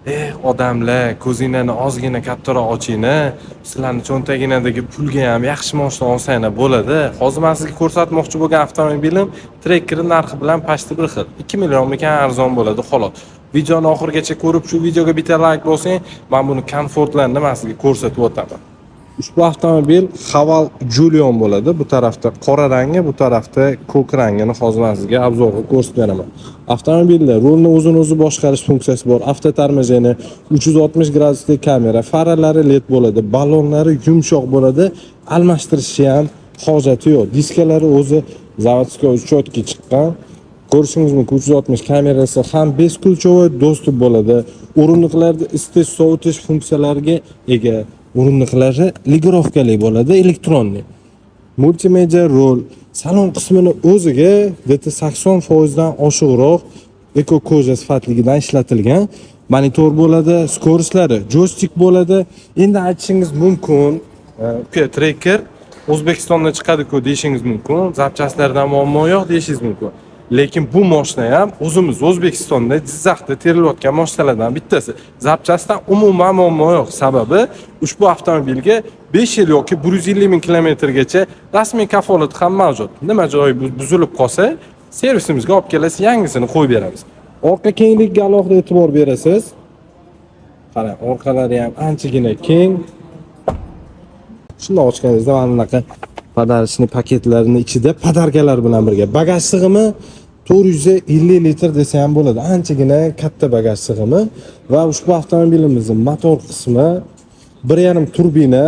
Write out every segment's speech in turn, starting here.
Eh, odamlar, ko'zinglarni ozgina kattaroq ochinglar. Sizlarni cho'ntaginadagi pulga ham yaxshi moshina olsanglar bo'ladi. Hozir men sizga ko'rsatmoqchi bo'lgan avtomobilim Tracker narxi bilan почти bir xil. 2 millionmikan arzon bo'ladi, xolos. Videoni oxirigacha ko'rib, shu videoga bitta like bosing, men buni komfortlarini men sizga ko'rsatib o'taman. Ushbu avtomobil Haval Jolion bo'ladi. Bu tarafda qora rangi, bu tarafda ko'k rangini hozir men sizga обзор qilib ko'rsatib beraman. Avtomobilda rulni o'zini o'zi boshqarish funksiyasi bor, автоторможение, 360 gradusli kamera, faralari LED bo'ladi, ballonlari yumshoq bo'ladi, almashtirishni ham hojati yo'q. Diskalari o'zi заводской четкий chiqqan. Ko'rishingiz mumkin, 360 kamerasi ham бесключевой доступ bo'ladi. O'rindiqlarda isitish, sovutish funksiyalariga ega. O'rindiqlari регулировка li bo'ladi, электронный. Multimedia rul, salon qismini o'ziga где-то 80% dan oshiqroq эко кожа sifatligidan ishlatilgan monitor bo'ladi, скорость lari joystik bo'ladi. Endi aytishingiz mumkin, uka, Tracker O'zbekistonda chiqadi-ku deyishingiz mumkin, запчасть lardan muammo yo'q deyishingiz mumkin. Lekin bu moshina ham o'zimiz O'zbekistonda, Jizzaxda terilayotgan moshinalardan bittasi. Запчасть dan umuman muammo yo'q. Sababi ushbu avtomobilga 5 yil yoki 150 ming kilometrgacha rasmiy kafolat ham mavjud. Nima joyi buzilib qolsa, servisimizga olib kelasiz, yangisini qo'yib beramiz. Orqa kengligiga alohida e'tibor berasiz. Qarang, orqalari ham anchagina keng. Shundoq ochganingizda mana bunaqa подарочный paketlarni ichida подарка lar bilan birga bagaj sig'imi 450 litr desa ham bo'ladi. Anchagina katta bagaj sig'imi va ushbu avtomobilimizni motor qismi 1,5 turbina,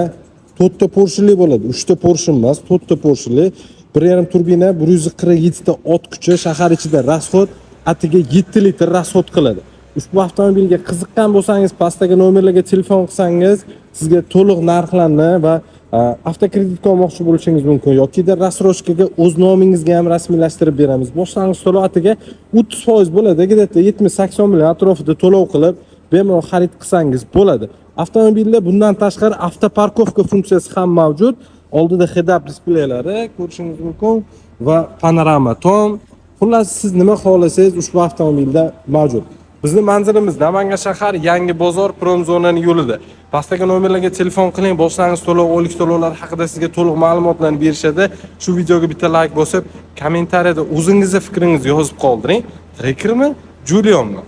to'rtta porshinli bo'ladi. Uchta porshin emas, to'rtta porshinli. 1,5 turbina, 147 ta ot kuchi, shahar ichida расход atiga 7 litr расход qiladi. Ushbu avtomobilga qiziqqan bo'lsangiz, pastdagi nomerlarga telefon qilsangiz, sizga to'liq narxlarni va avtokreditga olmoqchi bo'lishingiz mumkin yokida рассрочка ga o'z nomingizga ham rasmiylashtirib beramiz. Boshlang'ich to'lov atiga 30% bo'ladi, где-то 70-80 million atrofida to'lov qilib, bemalol xarid qilsangiz bo'ladi. Avtomobilda bundan tashqari автопарковка funksiyasi ham mavjud. Oldida head-up displeylari ko'rishingiz mumkin va panorama tom. Xullas, siz nima xohlasangiz, ushbu avtomobilda mavjud. Bizni manzilimiz Namangan shahar, Yangi bozor, promzonaning yo'lida. Pastdagi nomerlarga telefon qiling, boshlang'ich to'lov, oylik to'lovlar haqida sizga to'liq ma'lumotlarni berishadi. Shu videoga bitta like bosib, kommentariyada o'zingizni fikringizni yozib qoldiring. Trackermi, Jolionmi?